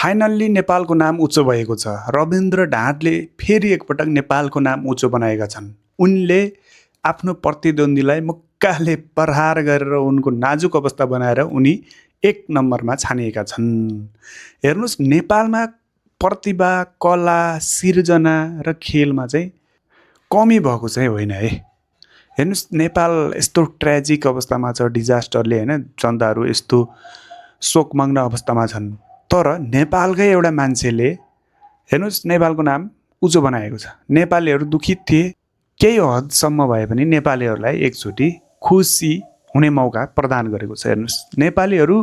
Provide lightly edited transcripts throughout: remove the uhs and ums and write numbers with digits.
Finally नेपालको नाम उच्च भएको छ। रविन्द्र ढाँटले फेरि एकपटक नेपालको नाम उच्च बनाएका छन्। उनले आफ्नो प्रतिद्वन्द्वीलाई मुक्काले प्रहार गरेर उनको नाजुक अवस्था बनाएर उनी 1 नम्बरमा छानिएका छन्। हेर्नुहोस्, नेपालमा प्रतिभा, कला, सिर्जना र खेलमा चाहिँ कमी भएको चाहिँ होइन है। हेर्नुहोस्, नेपाल यस्तो ट्रेजिक अवस्थामा छ, डिजास्टरले होइन, जनताहरू यस्तो शोकमग्न अवस्थामा छन्। तर नेपालकै एउटा मान्छेले हेर्नुहोस् नेपालको नाम उच्च बनाएको छ। नेपालीहरू दुखित थिए, केही हदसम्म भए पनि नेपालीहरूलाई एकचोटि खुसी हुने मौका प्रदान गरेको छ। हेर्नुहोस्, नेपालीहरू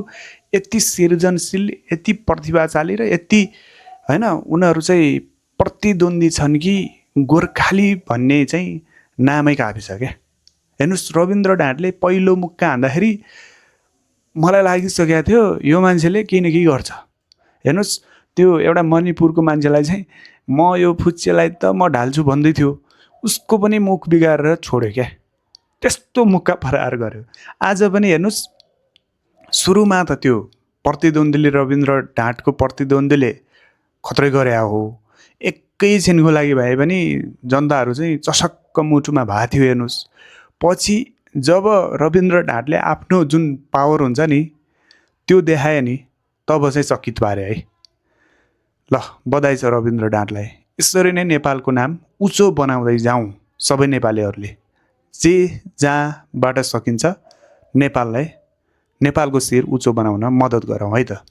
यति सृजनशील, यति प्रतिभाशाली र यति होइन, उनीहरू चाहिँ प्रतिद्वन्दी छन् कि गोर्खाली भन्ने चाहिँ नामै काफी छ क्या। हेर्नुहोस्, रविन्द्र ढाँटले पहिलो मुक्का हान्दाखेरि मलाई लागिसकेको थियो यो मान्छेले केही न केही गर्छ। हेर्नुहोस्, त्यो एउटा मणिपुरको मान्छेलाई चाहिँ म यो फुच्चेलाई त म ढाल्छु भन्दै थियो, उसको पनि मुख बिगारेर छोड्यो क्या। त्यस्तो मुक्का प्रहार गर्यो। आज पनि हेर्नुहोस्, सुरुमा त त्यो प्रतिद्वन्द्वीले, रविन्द्र ढाँटको प्रतिद्वन्द्वीले खत्रै गरे हो, एकैछिनको लागि भए पनि जनताहरू चाहिँ चसक्क मुटुमा भएको थियो। हेर्नुहोस्, पछि जब रविन्द्र ढाँटले आफ्नो जुन पावर हुन्छ नि त्यो देखायो नि, तब चाहिँ चकित पारे है। ल, बधाई छ रविन्द्र ढाँटलाई। यसरी नै नेपालको नाम उच्च बनाउँदै जाउँ सबै नेपालीहरूले। जे जहाँबाट सकिन्छ नेपाललाई, नेपालको शिर उच्च बनाउन मद्दत गरौँ है त।